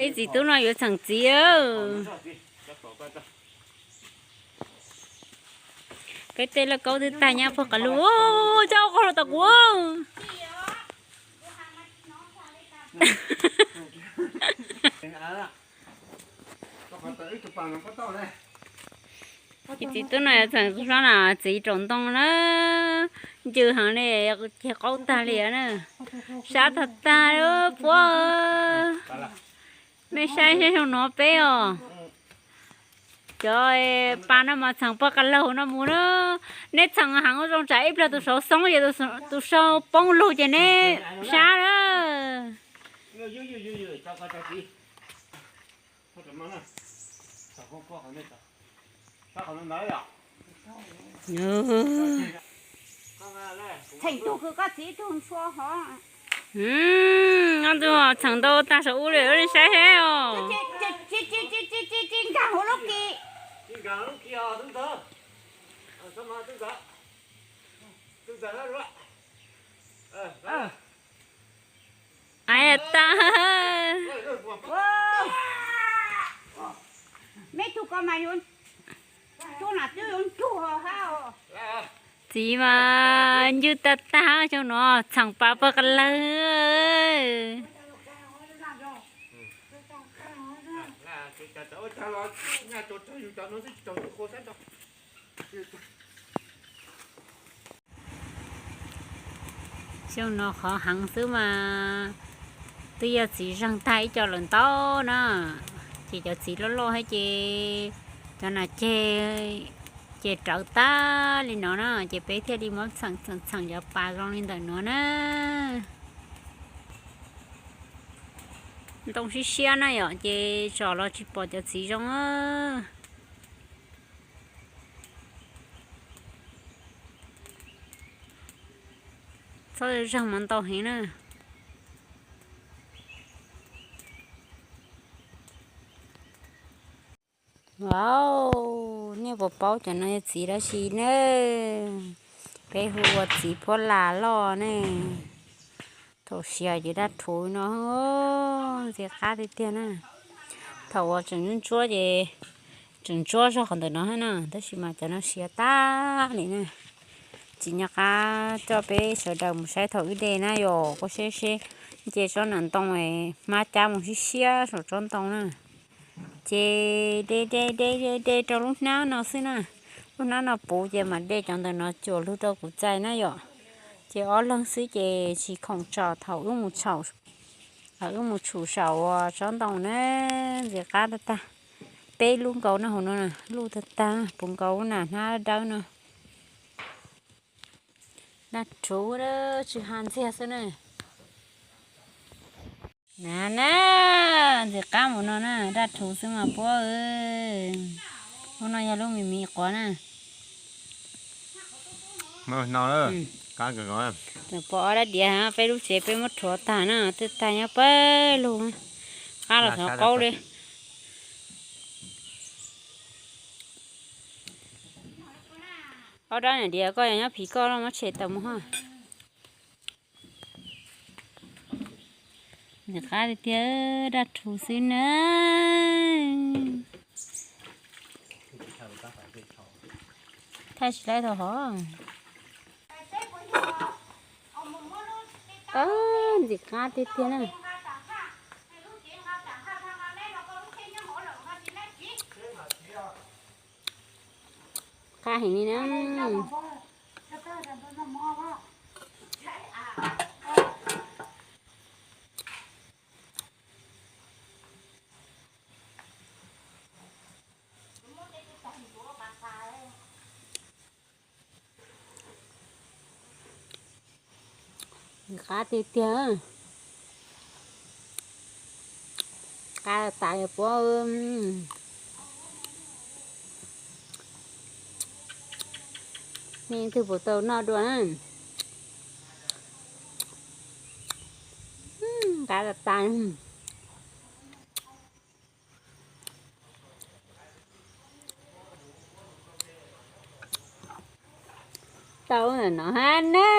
Ib txiv tub no yuav txheem txiv. Peb tej lauj kaub twb tag nyab puag qas lug. Coj qog los tom kuv. Ib txiv tub no yuav txheem txiv na, txiv raum ntoo na. Ncw heev li, ceg qaub tag li na. Sab tag tag puab. Nej saib saib zoo no peb os. Cov pas no mas txheem puag qas laug no mus na. Nej txheem heev ua zoo tsam ib pliag tus saud xoob ces tus saud poob lug ces neb sab na. Txheem tug kws koj txiv tug ntshua hov. Ob tug txheem ntau tag saum ub li, ua li saib seb os. Tsis nkag hauv lub kis. Ai tag. Meb tug ko mas yuav cuag nam twb yuav ncuag hab. Txiv mas ncw tag tag xyoo no, txheem pas puag qas lawg. Xyoo no qhov heev xwb mas twb yog txiv zeeg tag ib co lawm ntau na, ces cov txiv loj loj thiab ces cov nas ceg ces rawv tag li no na, ces peb thiaj li muab txheem txheem txheem cov pas zoo li ntawm no na. Ntoo siab siab na yom, ces tsom los tsis pom cov txiv zoo. Txhob zeeg mas ntau heev na. Wow, nej puas paub cov no yog txiv dab tsi ne? Peb hu ua txiv phuab las loj ne. Thaum siav ces daj rhuv no, ntxim qab tiag tiag na. Thaum uas tseem ntsuab ntsuab ces tseem ntsuab zog qhov ntawm no na, tab sis mas cov no siav tag li na. Tsis nco qab coj peb sawv daws mus saib thaum wb de na yom, kuj seb seb nce tsob nram ntoo hmab cab mus siab siab saum tsob ntoo na. Ces de de de de de rau lub hnab no xwb na. Lub hnab no puv ces mam de cov ntawm no cuam lug rau kuv txais na yom. Ces ob leeg xwb ces tsis khoom tsom thaum wb mus tshum, wb mus tshum saum tsob ntoo na. Ntxim qab tag tag. Peb lub nkaus na hauv no, luj tag tag, puv nkaus lub nam hnab dawb no. Daj rhuv tsis ha ntxiag xwb na. Na na, ntxim qab mus no na, daj rhuv xwb mas puab. Lub no yog lub me me quav na. Pom ob dab diav peb lub tsev peb muab rhuav tag na, twb tag nyob pawg lug. Qab los xyov qaub li. Ob dab niam diav koj yog nyob phim koj los muab tshem tawm mus ha. Nws qab tiag tiag, daj rhuv xwb na. Thaij tsis laib tau hov. Ntxim qab tiag tiag na. Qab heev li na. Qab tiag tiag. Qab tas puab. Nej twg puas tau noj dua na. Qab tas tas. Tau no hab ne.